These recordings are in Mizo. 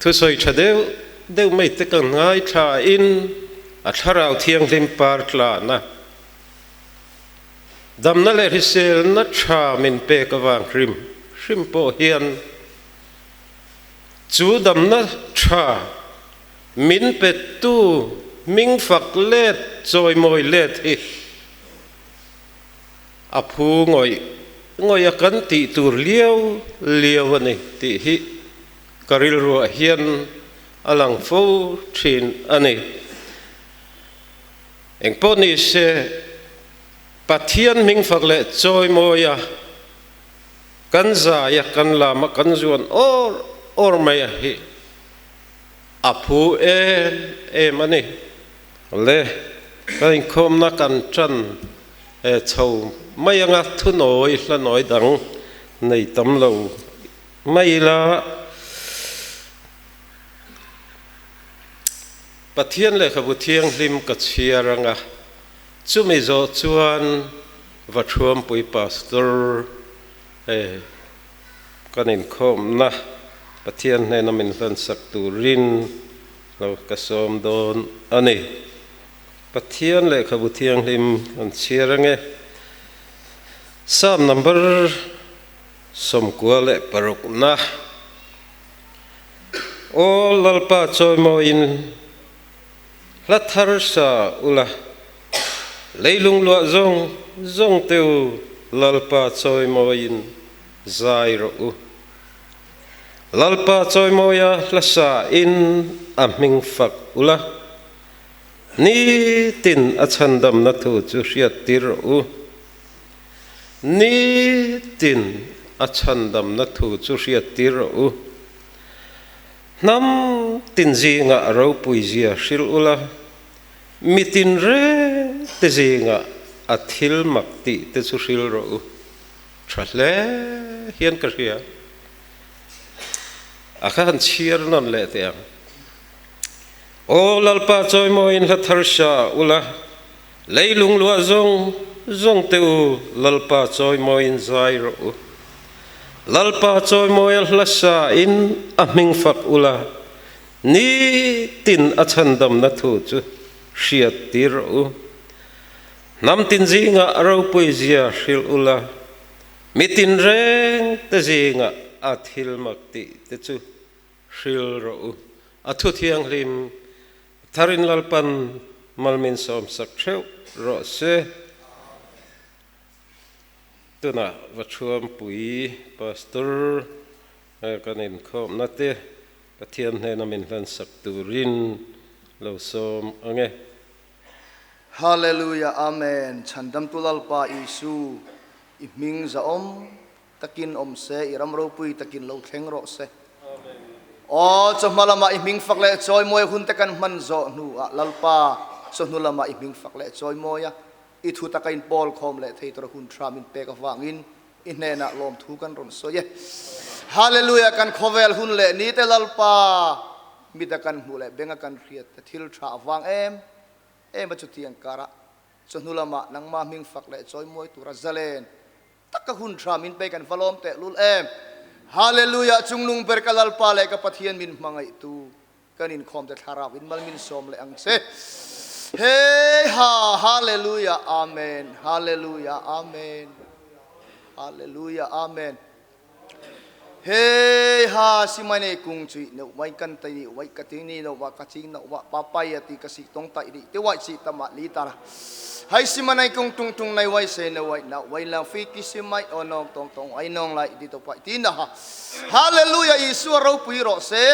Thusawi tha deuh deuh mai te ka ngaithla in a thlarau thianghlim par tlana damna leh hriselna tha min pek avang hrim hrim pawh hian chu damna tha min pettu hming fak let chawimawi let hi a phu ngawih ngawih a kan tih tur liau liau a ni tih hi ka rilruah hian a lang fo thin a ni. Engpawh ni se, Pathian hming fak leh chawimawi a, kan zai a, kan lam a, kan zuan awr awr mai a hi a phu em em a ni. Le, kan inkhawmna kan tan chho mai anga thunawi hlanawi dang nei tam lo mai ila. Pathian lehkhabu thianghlim ka chhiar anga chumi zawh chuan Vathuampui Pastor kan inkhawmna Pathian hnena min hlansak turin Lo ka sawm dawn a ni. Pathian lehkhabu thianghlim an chhiar ange. Psalm number 96 na. Aw Lalpa chawimawiin hla thar sa ula, leilung luah zawng zawng te u Lalpa chawimawiin zai rawh u. Lalpa chawimawia hlasa in a hming fak ula, nitin a chhandamna thu chu hriattir rawh u. Nitin a chhandamna thu chu hriattir rawh u. Hnam tin zingah ropui zia hrilh ula, mitin reng te zingah a thil mak tih te chu hrilh rawh u. Tha hle hian ka hria. A kha han chhiar nawn leh teh ang. Aw Lalpa chawimawiin hla thar sha ula, leilung luah zawng zawng te u Lalpa chawimawiin zai rawh u. Lalpa chawimawia hla sa in a hming fak ula, nitin a chhandamna thu chu hriat tir rawh u. Hnam tin zingah a ropui zia hrilh ula, mi tinreng te zingah a thil mak tih te chu hrilh rawh u. A thu thianghlim tharin Lalpan malmin sawmsak theuh rawh se. Tunah Vathuampui Pastor kan inkhawmna te Pathian hnena min hlansak turin lo sawm ang e. Hallelujah Amen Chhandamtu Lalpa Isu i hming zahawm takin awm se i ram ropui takin lo thleng rawh se. Aw chawhma lamah i hming fak leh chawimawi hun te kan hman zawh hnuah Lalpa chawhnu lamah i hming fak leh chawimawi a i thu taka in pawl khawm leh thei tur hun tha min pek avangin i hnenah lawmthu kan rawn sawi e. Hallelujah kan khawvel hun leh ni te Lalpa Mit a kan hmuh leh beng a kan hriat te thil tha a vang em em a chutiang karah chawhnu lamah nangmah hming fak leh chawimawi tura zalen taka hun tha min pe kan va lawm teh lul em. Hallelujah Chungnung ber ka Lalpa leh ka Pathian min hmangaihtu kan inkhawm te thlarau in mal min sawm leh ang che. Hey ha Hallelujah Amen Hallelujah Amen Hallelujah Amen. Hey ha simai nei kung chui neuh mai kan tai ni wai ka ti ni no wa ka chi no wa pa pai ati ka si tong tai ri te wai chi tama li tara hai simanai kung tung tung nai wai se no wai na wai lang fi ki simai o nong tong tong ai nong lai di to pai ti na ha hallelujah Isua ropui ro se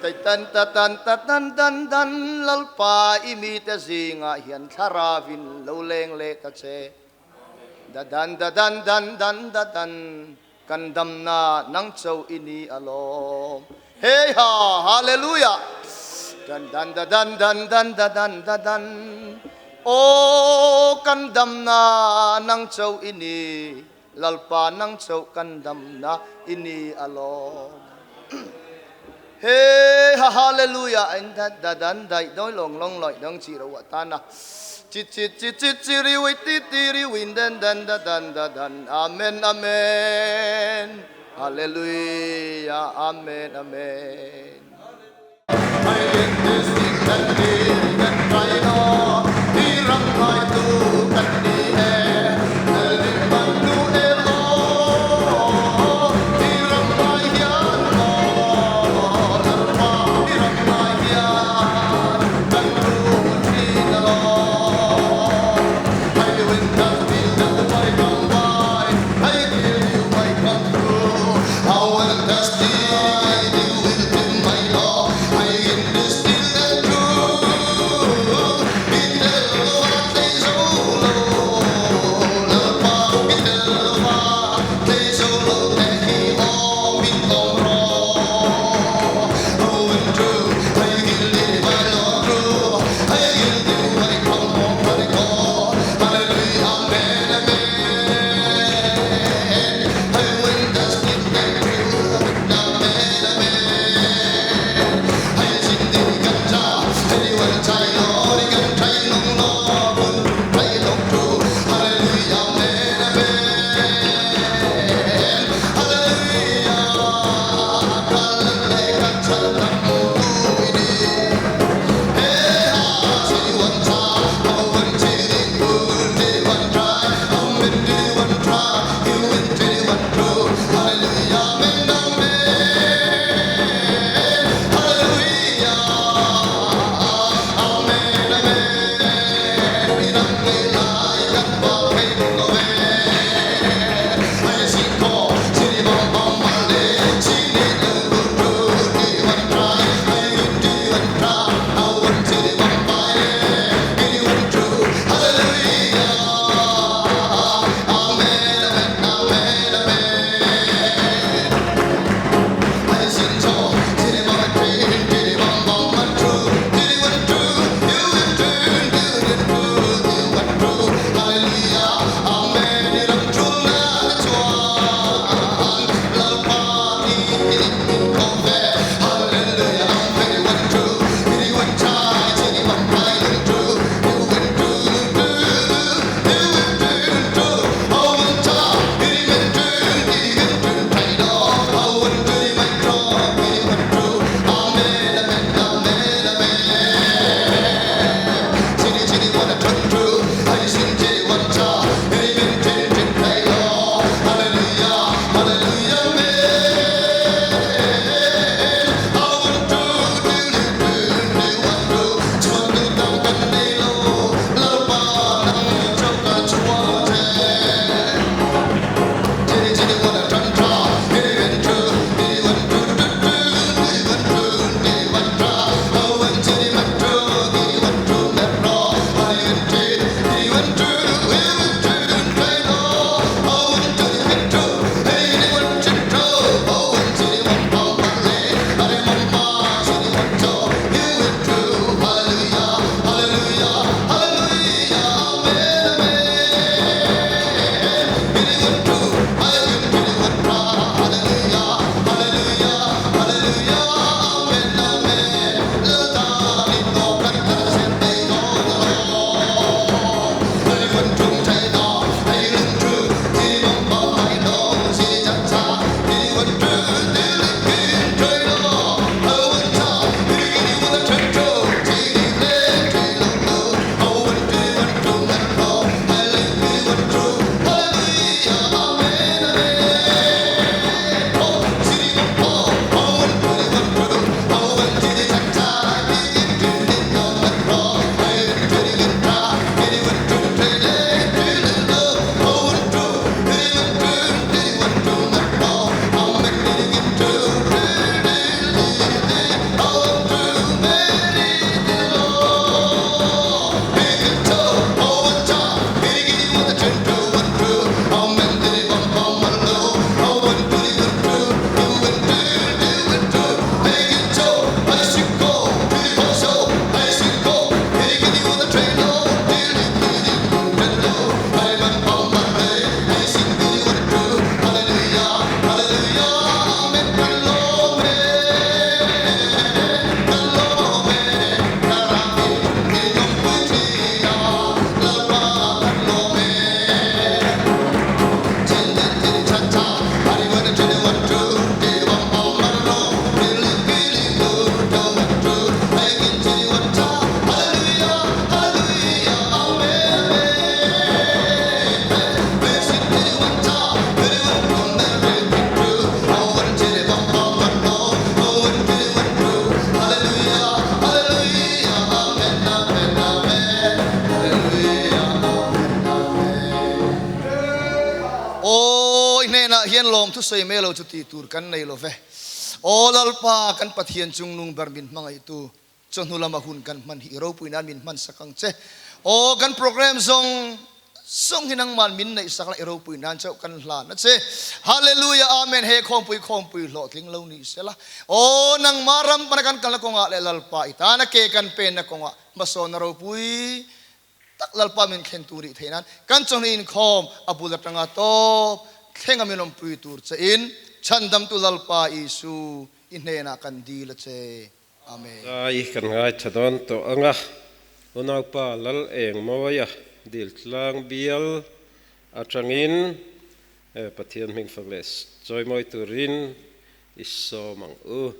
tai tan ta tan ta tan dan dan lalpa i mi te zinga hian thlarauin lo leng le ta che Da dan da dan dan dan da dan kan damna nang cho i ni alawm. Hey ha hallelujah dan dan da dan dan dan da dan da dan aw kan damna nang cho i ni Lalpa nang cho kan damna i ni alawm. Hey ha hallelujah anh da da dan dai doi long long loi dong chi ro ta na chi chi chi chi chi ri wi ti ti ri win den dan da dan da dan amen amen hallelujah amen amen. i hnenah hian lawmthu sawi mai lo chu tih tur kan nei lo ve. Aw Lalpa, kan Pathian chungnung ber min hmangaihtu, chawhnu lama hun kan hman hi i ropui nan min hman sak ang che. Aw kan program zawng zawng hi nangman min neih sak la i ropui nan chauh kan hlan a che. Hallelujah Amen He khawmpui khawmpui hlawhtling lo ni sela. Aw nangma ram pana kan kalna kawngah leh Lalpa i tana ke kan penna kawngah hmasawnna ropui tak Lalpa min thlen tur nih theih nan kan chawhnu inkhawm a bul atanga tawp thlenga min awmpui tur che in Chhandamtu Lalpa Isu i hnenah kan dil a che. Amen. Zai kan ngaithla dawn tawh ang a, Unaupa Lal Engmawia dil tlang bial atangin Pathian hming fak leh chawimawi turin i sawm ang u.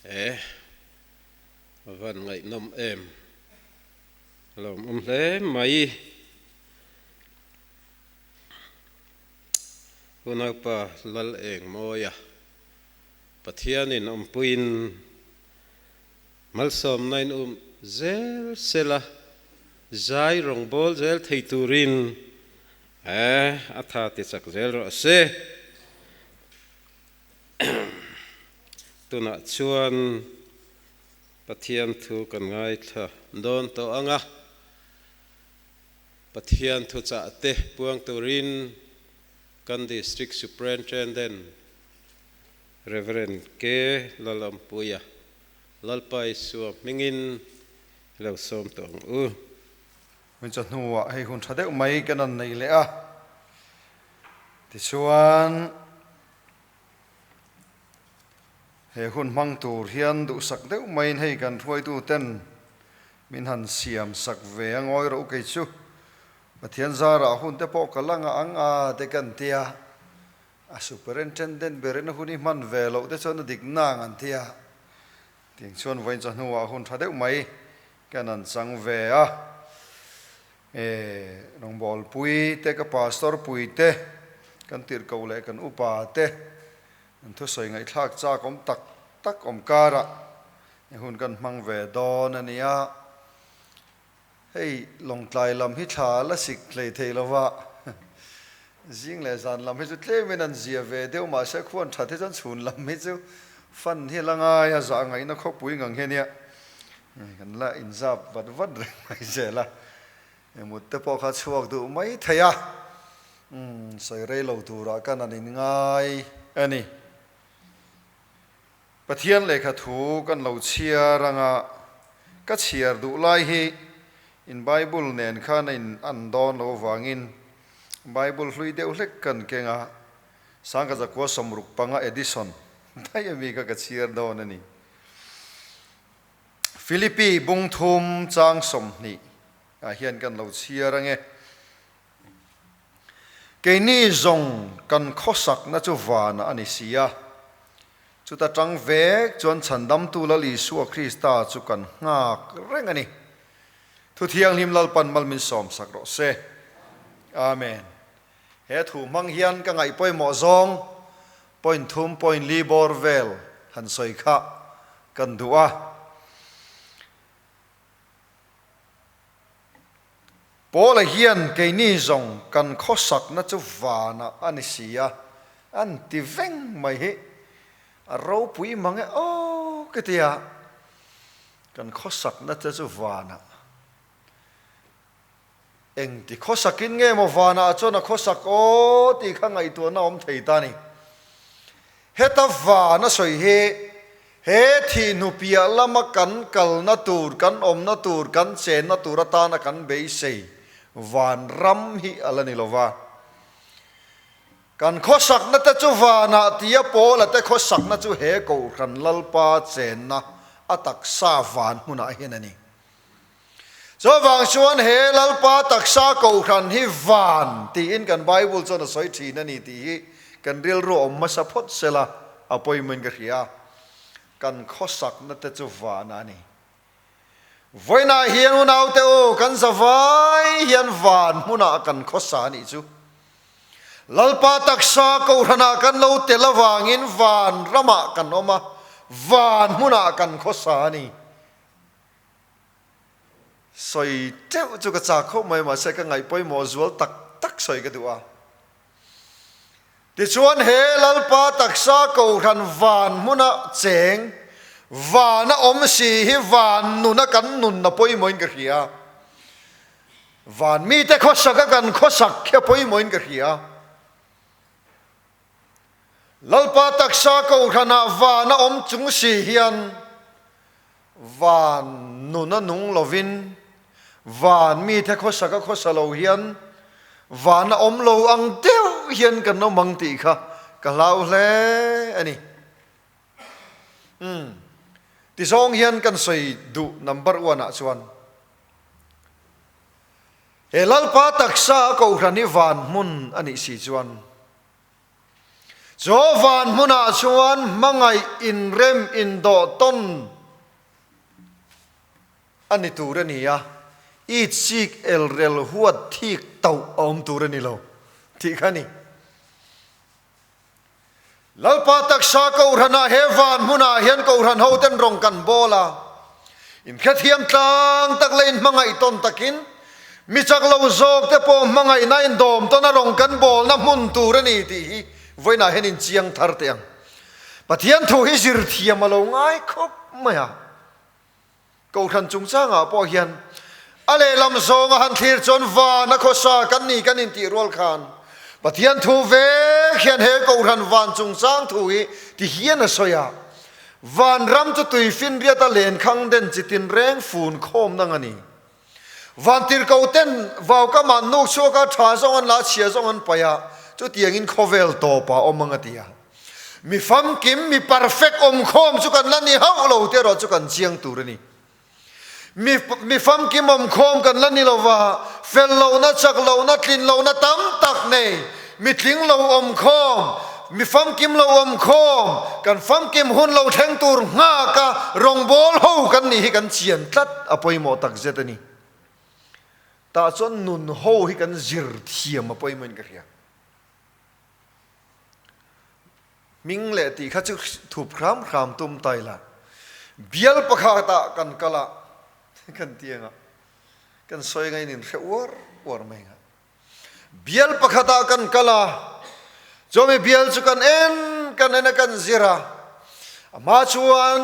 E a van ngaihnawm em a lawmawm hle mai. Unaupa Lal Engmawia Pathianin awmpuiin malsawmna in um zel sela zai rawngbâwl zel thei turin a tha ti chak zel rawh se. Tunah chuan Pathian thu kan ngaithla dawn tawh ang a, Pathian thuchah te puang turin kan District Superintendent Rev. K. Lalampuia Lalpa Isua hmingin lo sawm tawh ang u. Hun chawhnuah hei hun tha deuh mai kan an nei leh a, tichuan he hun hmang tur hian duhsak deuh maiin hei kan hruaituten min han siam sak ve a ngawi rawh u kei chu Pathian zarah hun te pawh ka la ngah ang a te kan tia. A superintendent berin a hun i hman ve loh te chuan a dik nang an ti a, tiang chuan vawiin chawhnuah hun tha deuh mai kan an chang ve a. E, rawngbâwl pui te, ka pastor pui te, kan tirhkoh leh kan upa te an thusawi ngaihthlak chak awm tak tak awm karah he hun kan hmang ve dawn a nia. Hei Lawngtlai lam hi thla la sik hlei thei lo va, zing leh zan lam hi chu tlemin an zia ve deuh mahse khuan that hi chuan chhun lam hi chu fan hi la ngai a, zah ngaihna khawpui ngang hi a nia, kan la inzap vat vat reng mai zel a, mut te pawh kha chhuak duh mai thei a, sawi rei lo turah kan an inngai a ni. Pathian lehkha thu kan lo chhiar anga ka chhiar duh lai hi in Bible nen khan a in an dawn lo avangin Bible hlui deuh hlek kan keng a, Sangkazakua 65 edition daih ami kha ka chhiar dawn a ni. Philippi bung thum chang 20 ah hian kan lo chhiar ange. Keini zawng kan khawsakna chu vanah a ni si a, chuta tang vek chuan Chhandamtu Lal Isua Krista chu kan nghak reng a ni. Thu Thianghlim Lalpan mal min sawmsak rawh se. Amen. He thu hmang hian ka ngaih pawimawh zawng point thum point li bawr vel han sawi kha kan duh a. Paula hian keini zawng kan khawsakna chu vanah a ni si a, an ti veng mai hi a ropui mang e aw ka ti a, kan khawsakna te chu vanah. Engti khawsakin nge maw vanah chuan a khawsak aw tih kha ngaihtuahna awm thei ta a ni. Heta van a sawi hi he thihnu piah lama kan kalna tur, kan awmna tur, kan chenna tur atana kan beisei van ram hi a la ni lo va. Kan khawsakna te chu vanah tia Paula te khawsakna chu he Kohhran Lalpa chenna a taksa van hmunah hian a ni. Chuvang chuan he Lalpa taksa kohhran hi van tiin kan Bible chuan a sawi thin a ni tih hi kan rilru awm hmasa phawt sela a pawimawhin ka hria. Kan khawsakna te chu van a ni. Vawiinah hian unaute u, kan zavai hian van hmunah kan khawsa a nih chu. Lalpa taksa kohhranah kan lo tel avangin van ramah kan awm a, van hmunah kan khawsa a ni. Sawi teuh chu ka chak khawp mai, mahse ka ngaih pawimawh zual tak tak sawi ka duh a. Tichuan he Lalpa taksa kohhran van hmuna cheng, vana awm si hi van nuna kan nunna pawimawhin ka hria. Van mite khawsaka kan khawsak khi a pawimawhin ka hria. Lalpa taksa kohhranah van a awm chung si hian van nun a nung lovin van mite khawsak a khawsa lo hian van a awm lo ang deuh hian kan awm ang tih kha ka hlau hle a ni. Umm tizawng hian kan sawi duh number one ah chuan he Lalpa taksa a kohhran hi van hmun a nih si chuan Chu van hmunah chuan hmangaih inrem indawh tawn a ni tur a ni a, itsik elrel huat thik tauh a awm tur a ni lo tih kha a ni. Lalpa taksa Kohhranah he van hmunah hian Kohhran hoten rawng kan bawl a, inhrethiam tlang tak leh inhmangaih tawn takin Mi chak lo zawk te pawh hmangaihna indawm tawn a rawng kan bawlna hmun tur a ni tih hi vawiinah hian inchiang thar teh ang. Pathian thu hi zir thiam a lo ngai khawp mai a. Kohhran chungchangah pawh hian a lehlam zawnga han thlir chuan van a khawsa kan ni kan intih rual khan Pathian thu vek hian he Kohhran van chungchang thu hi ti hian a sawi a, Vanram chu tuifinriata lenkhang den chi tinreng fun khawmna nga ni. Vantirhko ten vaukamah an nuk chhuak a, tha zawng an la a, chhia zawng an paih a, chutiangin khawvel tawpah awm ang a ti a. Mi famkim, mi perfect awmkhawm chu kan la ni hauh lo te erawh chu kan chiang tur a ni. Mi, mi famkim awmkhawm kan la ni lo va, fel lohna, chak lohna, tlin lohna tam tak nei, mi tling lo awmkhawm, mi famkim lo awmkhawm, kan famkim hun lo thleng tur nghaka rawngbâwl ho kan nih hi kan chian tlat a pawimawh tak zet a ni. Tah chuan nun ho hi kan zir thiam a pawimawhin ka hria. Hming leh tih kha chu thup hram hram tum ta ila, bial pakhatah kan kal a, kan ti anga kan sawi anga in inhre uar uar mai anga. Bial pakhatah kan kal a, chumi bial chu kan en kan en a kan zir a, amah chuan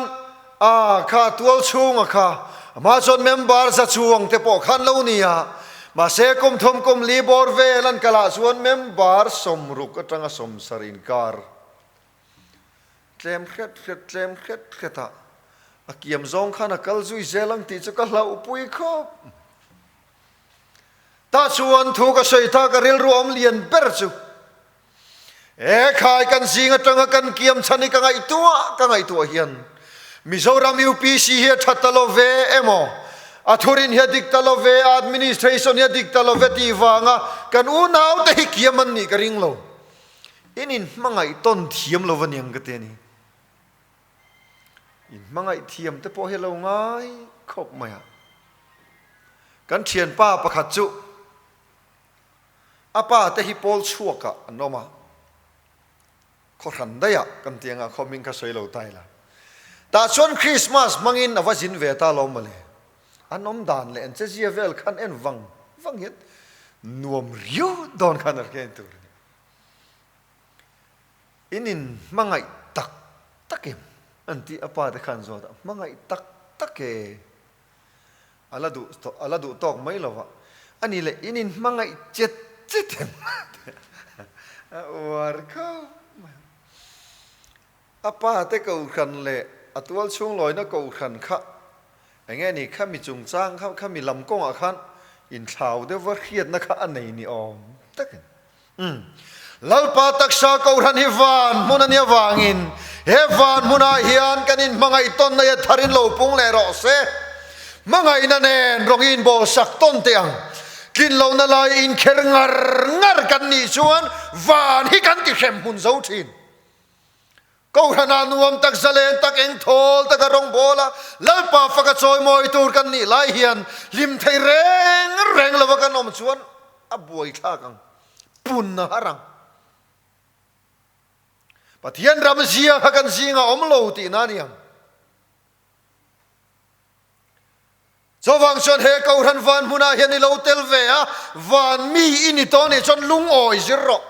a kha tual chhunga kha amah chuan member za chuang te pawh khan lo ni a, mahse kum thum kum li bawr vel an kalah chuan member sawmruk atanga sawmsarih inkar tlem hret hret tlem hret hret a a kiam zawng khan a kal zui zel ang tih chu ka hlauhpui khawp. Tah chuan thu ka sawi ta ka rilru awm lian ber chu e khai kan zing atanga kan kiam chhan hi ka ngaihtuah ka ngaihtuah hian Mizoram UPC hi a tha ta lo ve emaw a thurin hi a dik ta lo ve a administration hi a dik ta lo ve tih vanga kan unau te hi kiam an nih ka ring lo in in hmangaih tawn thiam lo aniang ka ti a ni. In hmangaih thiam te pawh hi a lo ngai khawp mai a. Kan thianpa pakhat chu a pa te hi pawl chhuakah an awm a, khaw hran daih ah kan ti anga khaw hming kha sawi lo ta ila. Tah chuan Christmas hmangin a va zin ve ta lo mawle. An awm dan leh an chezia vel khan en vang vang hian nuam riau dawn khan a hriat tur a ni. In in hmangaih tak tak em? An ti a pa te khan zawt a, hmangaih tak tak e. A la duh a la duh tawk mai lo va, a ni leh in in hmangaih chet chet em? A uar khawp mai a. A pa te kohhran leh a tual chhung lawina kohhran kha eng nge ni kha mi chungchang kha kha mi lam kawngah khan inthlau deuh va hriatna kha a nei ni awm takin. Umm. Lalpa taksa Kohhran hi van hmun a nih avangin he van hmunah hian kan inhmangaih tawn na hi a tharin lo pung leh rawh se. Hmangaihna nen rawng in bawl sak tawn teh ang. Tlin lohna lai inkher ngar ngar kan nih chuan van hi kan ti hrem hmun zo thin. Kohhranah nuam tak zalen tak eng thawl taka rawngbawl a Lalpa faka chawimawi tur kan nih lai hian hlim thei reng reng lova kan awm chuan a buaithlak ang, pun a har ang. Pathian ram zia kha kan zingah awm lo tihna a ni ang. Chuvang chuan he Kohhran van hmunah hian i lo tel ve a, van mi i ni tawh nih chuan lungawi zir rawh,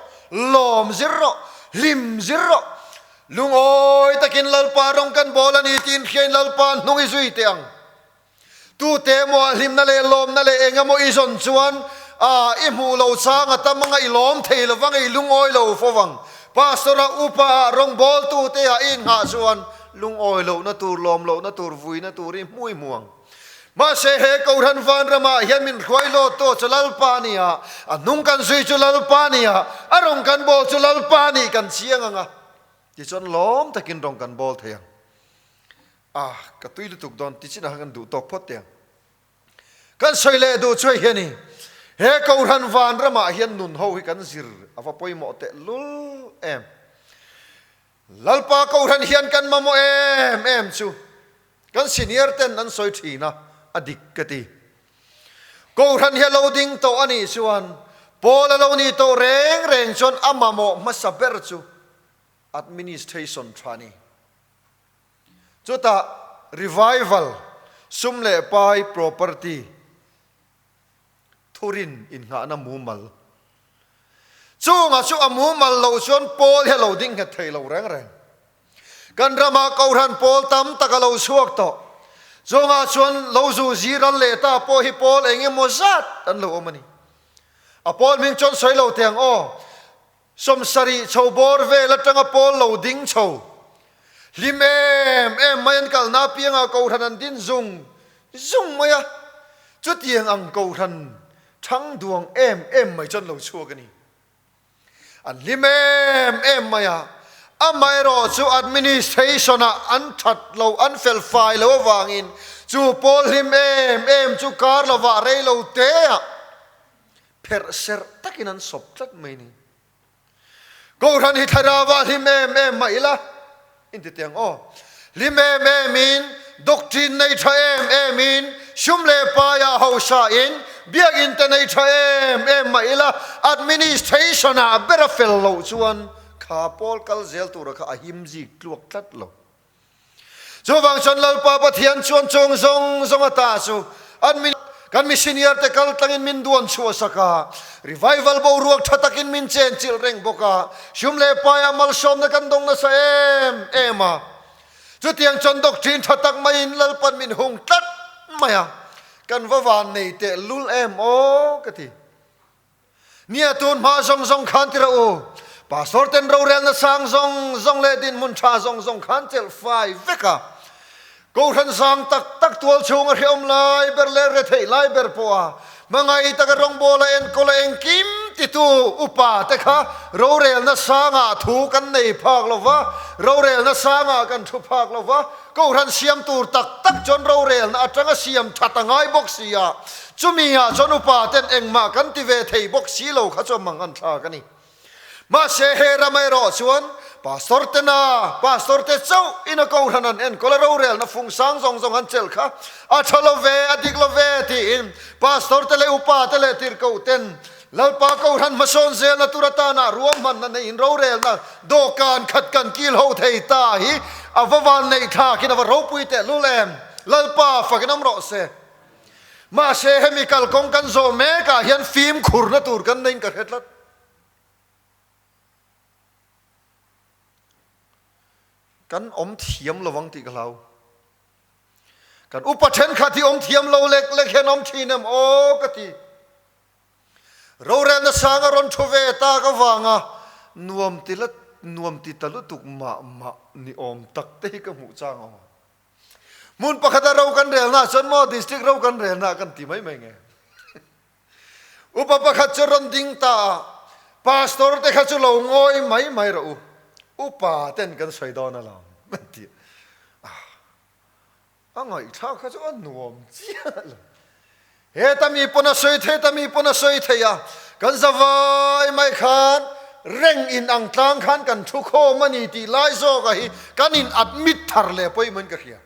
lawm zir rawh, hlim zir rawh. Lungawi takin Lalpa rawng kan bawl a ni tiin hriain Lalpa hnung i zui teh ang. Tute emaw ah hlimna leh lawmna leh eng emaw i zawn chuan a i hmuh lo chang a tam anga i lawm thei lo vang, i lungawi lo fo vang. Pastor a upa ah rawngbawltute ah i innghah chuan Lungawi lohna tur, lawm lohna tur, vuina tur i hmui hmu ang. Mahse he Kohhran vanramah hian min hruai lawt tawh chu Lalpa a ni a, a hnung kan zui chu Lalpa a ni a, a rawng kan bawl chu Lalpa a nih kan chiang ang a, tichuan lawm takin rawng kan bawl thei ang. A, ka tui lutuk dawn ti chinah khan kan duh tawk phawt teh ang. Kan sawi leh duh chu hei hian i, he Kohhran vanramah hian nun ho hi kan zir a va pawimawh teh lul em. Lalpa Kohhran hian kan mamawh em em chu kan senior ten an sawi thin a, a dik ka ti. Kohhran hi a lo ding tawh a nih chuan Paul a lo nih tawh reng reng chuan a mamawh hmasa ber chu administration tha a ni. Chutah revival, sum leh pai, property, Thurin innghahna mumal. Chunga chu a mumal loh chuan pawl hi a lo ding nghet thei lo reng reng. Kan ramah Kohhran pawl tam tak a lo chhuak tawh. Chungah chuan lo zu ziral leh ta pawh hi pawl eng emaw zat an lo awm a ni. A pawl hming chuan sawi lo teh ang aw. 70 chho bawr vel atanga pawl lo ding chho. Hlim em em mai an kalna apiangah Kohhran an din zung zung mai a, chutiang ang Kohhran thang duang em em mai chuan lo chhuak a ni. An hlim em em mai a, amaherawh chu administration-ah an that lo, an fel fai lo avangin chu pawl hlim em em chu kar lovah rei lo teah Pherh serh takin an sawp tlat mai ni. Kohhran hi thlarau ah hlim em em mah ila, inti teh ang aw. Hlim em em in, doctrine nei tha em em in, sum leh pai ah hausa in, biakinn te nei tha em em mah ila, administration ah ber a fel loh chuan kha pawl kal zel tura kha a him zik tluak tlat lo. Chuvang chuan Lalpa Pathian chuan chung zawng zawng ata chu an mi kan mi senior te kal tlangin min duan chhuah sak a, revival boruak tha takin min chen chilh reng bawk a, hrium leh paia malsawmna kan dawng nasa em em a. Chutiang chuan doctrine tha tak maiin Lalpan min hung tlat mai a, kan va van nei teh lul em aw ka ti. Nia tun hma zawng zawng khan ti rawh u, Pastor ten rorelna sang zawng zawng leh dinhmun tha zawng zawng khan chelh fai vek a, Kohhran sang tak tak tual chhunga hrehawm lai ber leh retheih lai ber pawha hmangaih taka rawngbawl a enkawl a engkim titu upa te kha rorelna sangah thu kan nei phak lo va, rorelna sangah kan thu phak lo va, Kohhran siam tur tak tak chuan rorelna atanga siam that a ngai bawk si a, chumi ah chuan upa ten engmah kan ti ve thei bawk si lo kha chuan mang an thlak a ni. Mahse he ram erawh chuan Pastor te na, Pastor te chauh in a Kohhran an enkawl a rorelna fung sang zawng zawng an chelh kha a tha lo ve, a dik lo ve tiin Pastor te leh upa te leh tirhkoh ten Lalpa Kohhran hmasawn zelna tur atana ruahmanna neiin rorelna dawhkan khat kan kil ho thei ta hi a va van neih thlakin a va ropui tehlul em! Lalpa fakin awm rawh se. Mahse hemi kalkawng kan zawh mekah hian fimkhurna tur kan neiin ka hre tlat. Kan awm thiam lovang tih ka hlau. Kan upa thenkhat hi awm thiam lo lek lek hian awm thin em aw ka ti. Rorelna sang a rawn thu ve tak avanga nuam ti la nuam ti ta lutuk mah mah ni awm tak te hi ka hmuh chang awm a. Hmun pakhata ro kan relna chuan maw district ro kan relna kan ti mai mai nge. Upa pakhat chu rawn ding ta a, Pastor te kha chu lo ngawi mai mai rawh u, upa ten kan sawi dawn alawm an ti a. A ngaihthlak kha chu a nuam chiah lo. Heta mi pawn a sawi thei, heta mi pawn a sawi thei a, kan zavai mai khan reng in ang tlang khan kan thu khawm a ni tih lai zawk a hi kan in admit thar leh pawimawhin ka hria.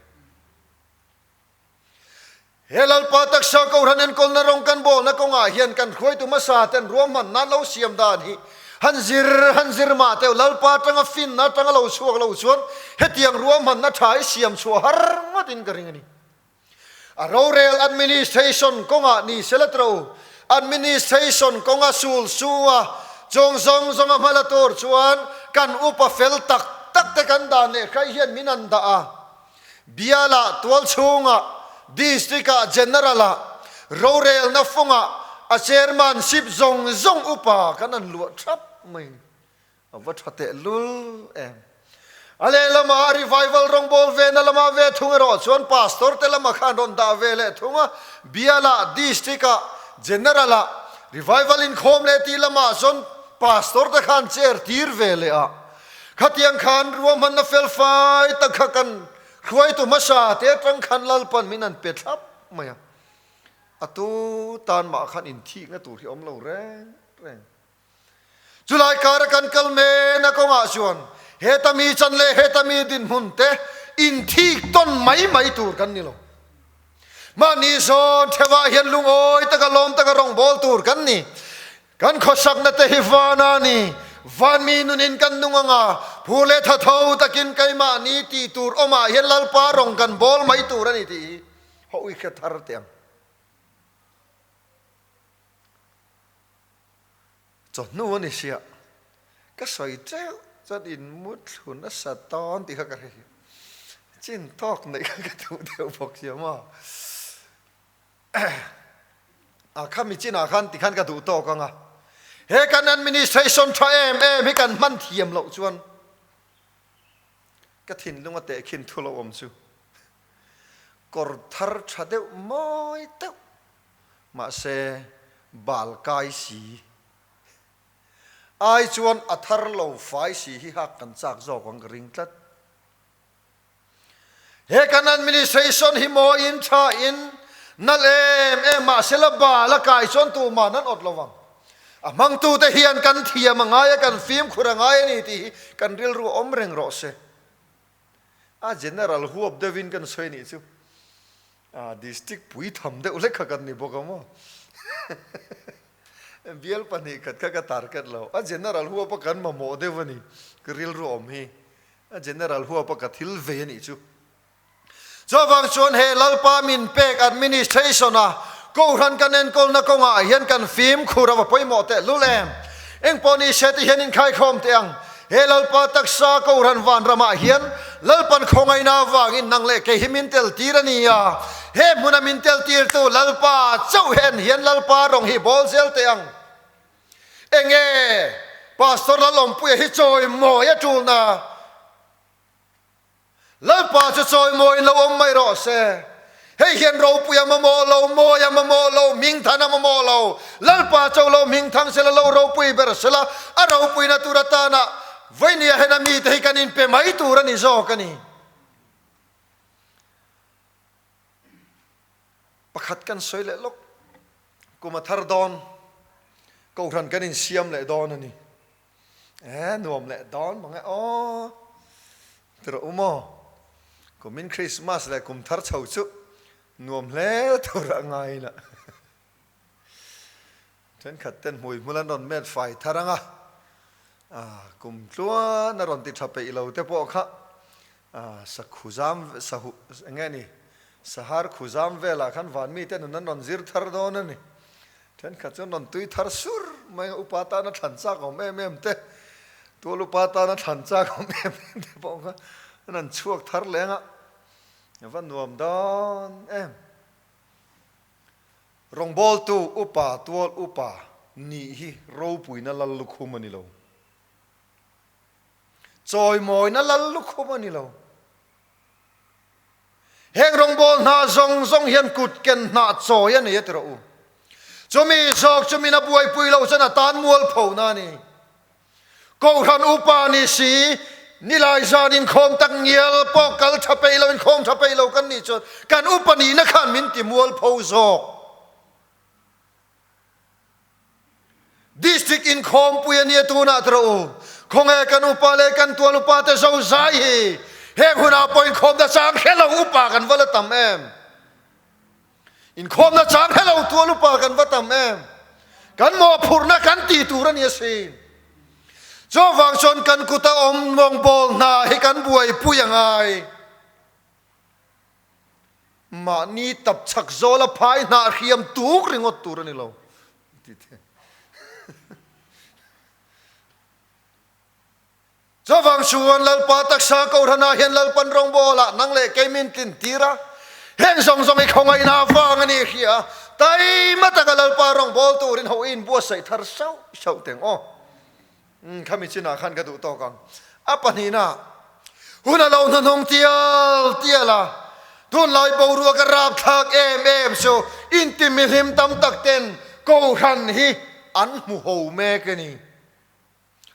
He Lalpa taksa Kohhran enkawlna rawng kan bawlna kawngah hian kan hruaitu hmasa ten ruahman nan lo siam dan hi han zir han zir mah teuh Lalpa atanga finna atanga lo chhuak lo chuan hetiang ruahmanna tha hi siam chhuah har ngawtin ka ring a ni. A rorel administration kawngah ni sela tro administration kawnga sul sunga chung zawng zawnga hmala tur chuan kan upa fel tak tak te kan dan leh hrai hian min an dah a. Bialah, tualchhungah, District-ah, General-ah, rorelna fungah a chairmanship zawng zawng upa kan an luah thap mai. A va tha tehlul em. A lehlamah revival rawngbâwl vena lamah ve thung erawh chuan pastor te lamah khan rawn dah ve leh thung a, Bialah, District-ah, General-ah, revival inkhawm leh tih lamah chuan pastor te khan chair tir ve leh a. Khatiang khan ruahmanna fel fai tak kha kan hruaitu hmasa te atang khan Lalpan min an pe thlap mai a. A tu tan mah khan inthikna tur hi awm lo reng reng. Chulai kara kan kal mena kawngah chuan heta mi chan leh heta mi dinhmun te inthik tawn mai mai tur kan ni lo. Mahni zawn theuhah hian lungawi taka lawm taka rawngbâwl tur kan ni. Kan khawsakna te hi van a ni. Van mi nunin kan nung ang a, phur leh tha tho takin keimahni tih tur awmah hian Lalpa rawng kan bawl mai tur a ni tih hi haw i hre thar teh ang. Chawhnu a ni sia, ka sawi teuh chuan in mu thlu nasa tawn tih kha ka hre hi. Chin tawk neih kha ka duh deuh bawk sia maw. A khami chinah khan tikhan ka duh tawk ang a, he kan administration tha em em hi kan hman thiam loh chuan ka thinlung a tehkhin thu lo awm chu kawr thar tha deuh mawi deuh mahse bal kai si ai chuan a thar lo fai si hi hak kan chak zawk ang ka ring tlat. He kan administration hi mawiin tha in nalh em em mahsela bal a kai chuan tumah nan awt lo vang. A hmangtute hian kan thiam a ngai a, kan fimkhur a ngai a ni tih hi kan rilru awm reng rawh se. A general huap deuhin kan sawi nih chu a district pui tham deuh hlek kha kan ni bawk a maw. Bial 2 khat kha ka target lo. A general huap a kan mamawh deuh a ni ka rilru awm hi. A general huapa ka thil vei a nih chu. Chuvang chuan he Lalpa min pek administration a Kohhran kan enkawlna kawngah hian kan fimkhur a va pawimawh teh lul em. Engpawh ni se ti hian inkhaikhawm teh ang. He Lalpa taksa Kohhran vanramah hian Lalpan khawngaihna avangin nang leh kei hi min tel tir a ni a. He hmuna min tel tirtu Lalpa chauh hen hian Lalpa rawng hi bawl zel teh ang. Enge Pastor Lalawmpuia hi chawimawi a tulna? Lalpa chu chawimawiin lo awm mai rawh se. Hei hian ropui a mamawh lo, mawi a mamawh lo, hmingthan a mamawh lo. Lalpa cho lo hmingthang sela, lo ropui ber sela, a ropuina tur atana vawinia hena mite hi kan inpe mai tur a ni zawk a ni. Pakhat kan sawi leh lawk, kum a thar dawn, Kohhran kan insiam leh dawn a ni. E, nuam leh dawn mang e aw. Tirh u maw? Kumin Christmas leh kum thar chho chu nuam hle tur a ngai la. Thenkhat ten hmui hmul an rawn met fai thar ang a, kum tluan a rawn ti tha peih lo te pawh kha Sakhuzam, sahu, eng nge ni? Sahar khuzam velah khan van mite nun an rawn zir thar dawn a ni. Thenkhat chuan rawn tui thar sur mai a, upa tana thlan chak awm em em te, tual upa tana thlan chak awm em em te pawh kha an rawn chhuak thar leng a, a va nuam dawn em. Rawngbawltu upa, tual upa nih hi ropuina lal lukhum a ni lo. Chawimawina lal lukhum a ni lo. Heng rawngbâwl hna zawng zawng hian kut ken hnah chawi a nei a ti rawh u. Chumi zawk chu min a buaipui lo chuan a tan mualphona a ni. Kohhran upa ni si, Nilai zan inkhawm tak ngial pawh kal tha peih lo, inkhawm tha peih lo kan nih chuan kan upa nihna khan min ti mualpho zawk. District inkhawmpui a nia tunah tawh u. Khawnge kan upa leh kan tual upa te zo zai hi heng hunah pawh inkhawmna chang hre lo upa kan va la tam em? Inkhawmna chang hre lo tual upa kan va tam em? Kan mawhphurhna kan ti tur a ni asin. Chuvang chuan kan kuta awm rawngbawl hna hi kan buaipui a ngai. Mahni tap chak zawla phai hnah hriam tuk ringawt tur a ni lo. Chuvang chuan Lalpa taksa Kohhranah hian Lalpan rawngbawlah nang leh kei min tlin tir a, heng zawng zawng i khawngaihna avang a ni hria, taima taka Lalpa rawngbâwl turin ho i inbuatsaih thar sauh sauh teng aw. Umm, khami chinah khan ka duh tawk ang. A pahnihna, hun a lo hnahnawng tial tial a, tunlai boruak a rapthlak em em chu inti mihlim tam tak ten Kohhran hi an hmu ho mek a ni.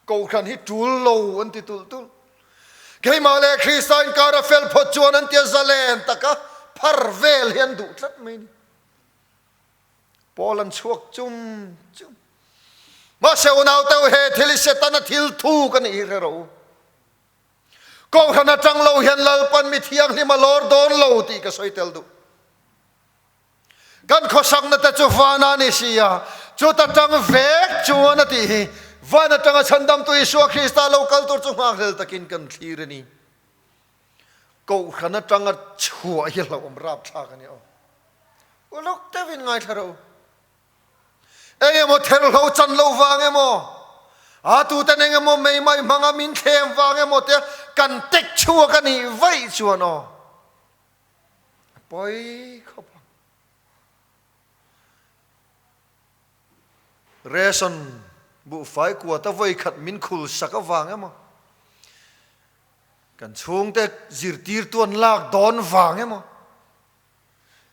Kohhran hi tul lo an ti tulh tulh. Keimah leh Krista inkar a fel phawt chuan an tia zalen taka phar vel hi an duh tlat mai a ni. Paul an chhuak chum chum. Mahse unaute u he thil hi Setana thil thuk a nih hi hre rawh u. Kohhran atang lo hian Lalpan mi thianghlim a lawr dawn lo tih ka sawi tel duh. Kan khawsakna te chu van a ni si a, chuta tang vek chuan a tih hi van atanga chhandamtu Isua Krista lo kal tur chu nghakhlel takin kan thlir a ni. Kohhran atanga chhuah hi hlauhawm rapthlak a ni aw. Uluk deuhin ngaithla rawh u. Eng emaw therhlo chan lo vang emaw, a tuten eng emaw mei mai hmanga min thlem vang emaw te kan tek chhuak a nih vaih chuan aw. A pawi khawp ang. Ration buhfai kuata vawi khat min khul sak avang emaw, kan chhungte zirtirtu an lak dawn vang emaw,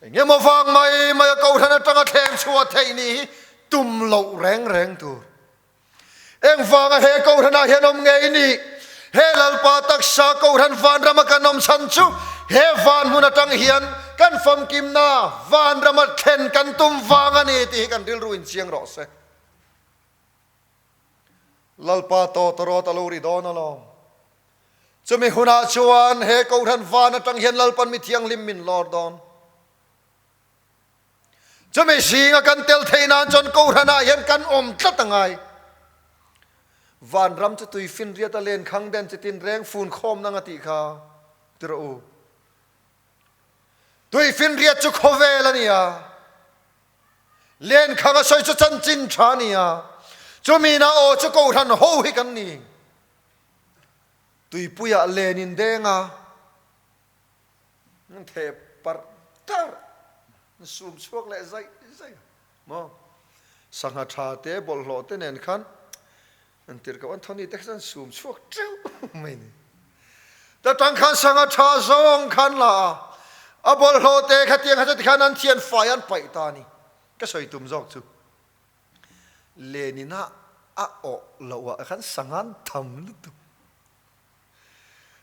engemaw vang mai mai a kohhran atanga thleng chhuah theih ni hi tum loh reng reng tur. Engvanga he Kohhranah hian awm ngei ni? He Lalpa taksa Kohhran vanrama kan awm chhan chu he van hmun atang hian kan famkimna vanrama thlen kan tum vang a ni tih hi kan rilru in chiang rawh se. Lalpa tawtawrawt a lo ri dawn alawm. Chumi hunah chuan he Kohhran van atang hian Lalpan mi thianghlim min lawr dawn. Chumi zinga kan tel theih nan chuan Kohhranah hian kan awm tlat a ngai. Vanram chu tui finriat a len khang den chitin reng fun khawm nang a tih kha ti rawh u. Tui finriat chu khawvel a ni a, len khang a sawi chu chanchin tha a ni a, chumi na aw chu Kohhran ho hi kan ni. Tuipuiah len in deng a. Nan theh parh tarh, nan sum chhuak leh zaih zaih a maw? Sangha tha te bawlhhlawh te nen khan an tirh koh an thawni te kha chuan sum chhuak teuh mai ni. Ta tang khan sangha tha zawng khan la a, a bawlhhlawh te kha tiang kha chuti khan an thian fai an paih ta a ni. Ka sawi tum zawk chu Lenin-a a awh loh ah khan sangha an tham lutuk.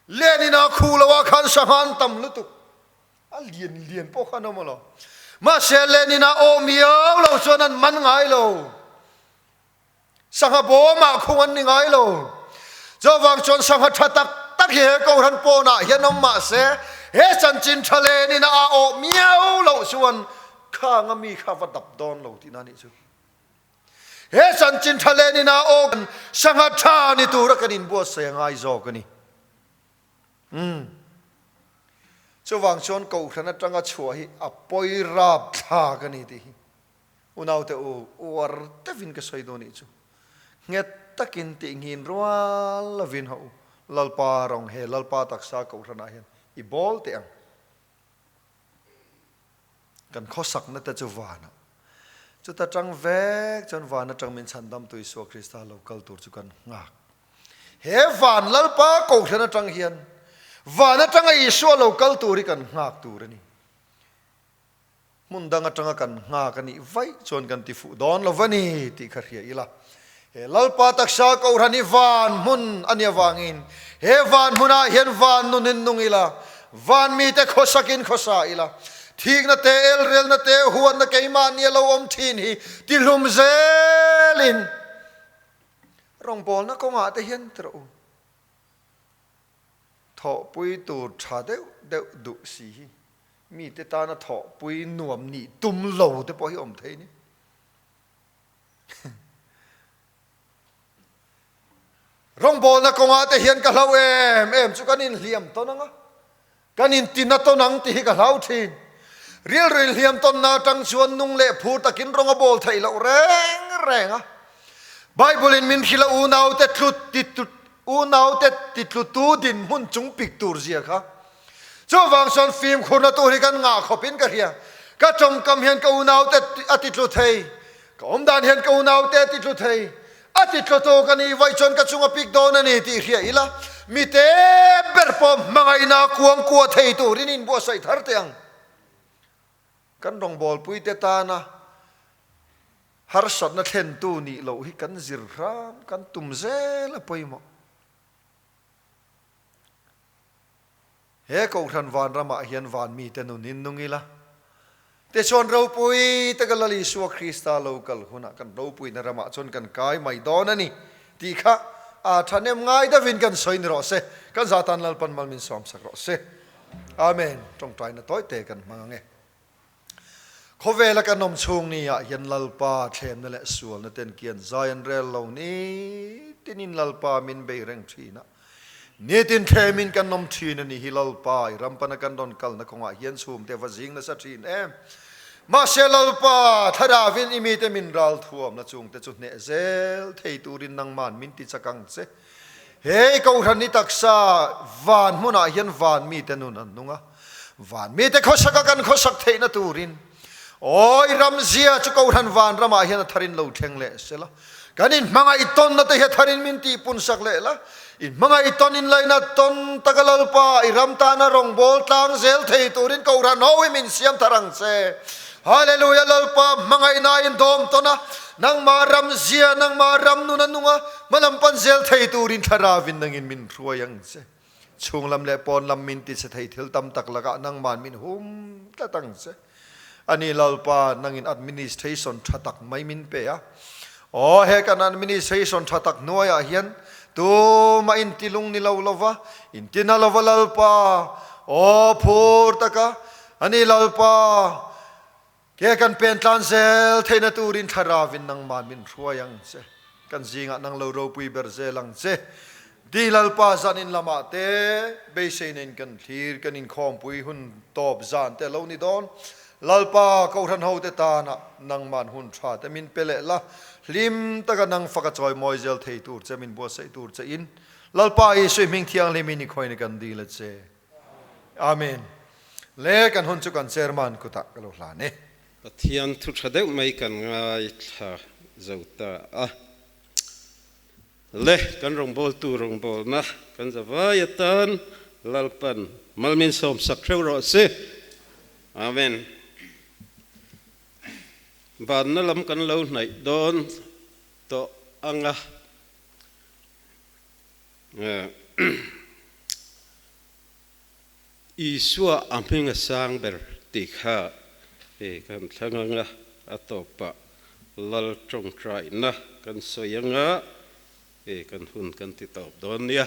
Len ina khu lo ah khan sangha an tam lutuk. A lian lian pawh khan awm lo. Mahse len ina awm miau lo chuan an man ngai lo. Sangha bawm ah khung an ni ngai lo. Chuvang chuan sangha tha tak tak hi he Kohhran pawnah hian awm mahse he chanchin tha len ina a awh miau loh chuan khang a mi kha va dap dawn lo tihna nih chu. He chanchin tha len in a aw kan sangha tha ni tura kan inbuatsaih a ngai zawk a ni. Umm. Chuvang chuan Kohhran atanga chhuah hi a pawi rap thlak a ni tih hi unaute u uar deuhin ka sawi dawn nih chu. Nghet takin tih nghin rual lovin haw u Lalpa rawng he Lalpa taksa Kohhranah hian i bawl teh ang. Kan khawsakna te chu vanah. Chuta tang vek chuan van atang min chhandamtu Isua Krista lo kal tur chu kan nghak. He van Lalpa Kohhran atang hian van atanga Isua lo kal tur hi kan nghak tur a ni. Hmun dang atanga kan nghak a nih vaih chuan kan ti fuh dawn lo va ni tih kha hria ila. He Lalpa taksa Kohhran hi van hmun a nih avangin he van hmunah hian van nunin nung ila, van mite khawsakin khawsa ila, thikna te, elrelna te, huatna keimahni a lo awm thin hi tihlum zelin rawngbawlna kawngah te hian ti rawh u. Thawhpui tur tha deuh deuh duh si hi mite tana thawhpui nuam nih tum lo te pawh hi awm thei ni. Rawngbawlna kawngah te hian ka hlau em em chu kan inhliam tawn ang a, kan intina tawn ang tih hi ka hlau thin. Rilru inhliam tawnna atang chuan nung leh phur takin rawng a bawl theih loh reng reng a. Bible in min hrilh a unaute tlut ti unaute titlutu dinhmun chung pik tur zia kha. Chuvang chuan fimkhurna tur hi kan ngah khawpin ka hria. Ka tawngkam hian ka unaute a titlu thei. Ka awmdan hian ka unaute a titlu thei. A titlu tawk a nih vaih chuan ka chung a pik dawn a ni tih hria ila, mite ber pawh hmangaihna kuang kua thei turin inbuatsaih thar teh ang. Kan rawngbawlpuite tana harsatna thlentu nih loh hi kan zir hram, kan tum zel a pawimawh. He Kohhran vanramah hian van mite nunin nung ila, tichuan ropui taka Lal Isua Krista lo kal hunah kan ropuina ramah chuan kan kai mai dawn a ni tih kha a thahnem ngai deuhin kan sawi ni rawh se. Kan zah tan Lalpan mal min sawmsak rawh se. Amen. Tawngtaina tawi te kan hmang ang e. Khawvela kan awm chhung ni ah hian Lalpa thlemna leh sualna ten kian zai an rel lo ni tinin Lalpa min bei reng thin a. Nitin thlemin kan awm thin a ni hi Lalpa i rampana kan rawn kalna kawngah hian chhumte va zing nasa thin em. Mahse Lalpa thlarauin i mite min ral thuamna chungte chu hneh zel thei turin nangman min ti chak ang che. He i Kohhran i taksa van hmunah hian van mite nun an nung a, van mite khawsaka kan khawsak theihna turin awi ramzia chu Kohhran van ramah hian a tharin lo thleng leh se la, kan inhmangaih tawnna te hi a tharin min tihpun sak leh la, inhmangaih tawn inlaihna tawn taka Lalpa i ram tana rawngbâwl tlang zel thei turin Kohhran ho hi min siam thar ang che. Hallelujah Lalpa hmangaihna in dawm tawn a, nangmah ramzia, nangmah ram nun a nung a, Hmalam pan zel thei turin thlarauin nangin min hruai ang che. Chhunglam leh pawnlam min ti che thei thil tam tak lakah nangman min hum tlat ang che. Ani Lalpa, nangin administration tha tak mai min pe a. Aw, he kan administration tha tak hnuaiah hian tumah intilung ni lo lova, intina lova Lalpa, aw phur taka, ani Lalpa, Ke kan pen tlan zel theihna turin thlarauin nangmah min hruai ang che. Kan zingah nang lo ropui ber zel ang che. Di Lalpa zan in lamah te beiseina in kan thlir, kan inkhawmpui hun tawp zan te lo ni dawn. Lalpa Kohhran hote tana nangman hun tha te min pe leh la, hlim taka nang faka chawimawi zel thei tur che min buatsaih tur che in Lalpa Isui hming thianghlim in i khawina kan dil a che. Amen. Le kan hun chu kan chairman kutah ka lo hlan e. Pathian thu tha deuh mai kan ngaithla zo ta a. Le kan rawngbawltu rawngbawlna kan zavai atan Lalpan malmin sawmsak hreuh rawh se. Amen. Banna lam kan lo hnaih dawn tawh anga. Isua a hming a sang ber tih kha kan thlang anga a tawpah Lal tawngtaina kan sawi anga kan hun kan ti tawp dawn nia.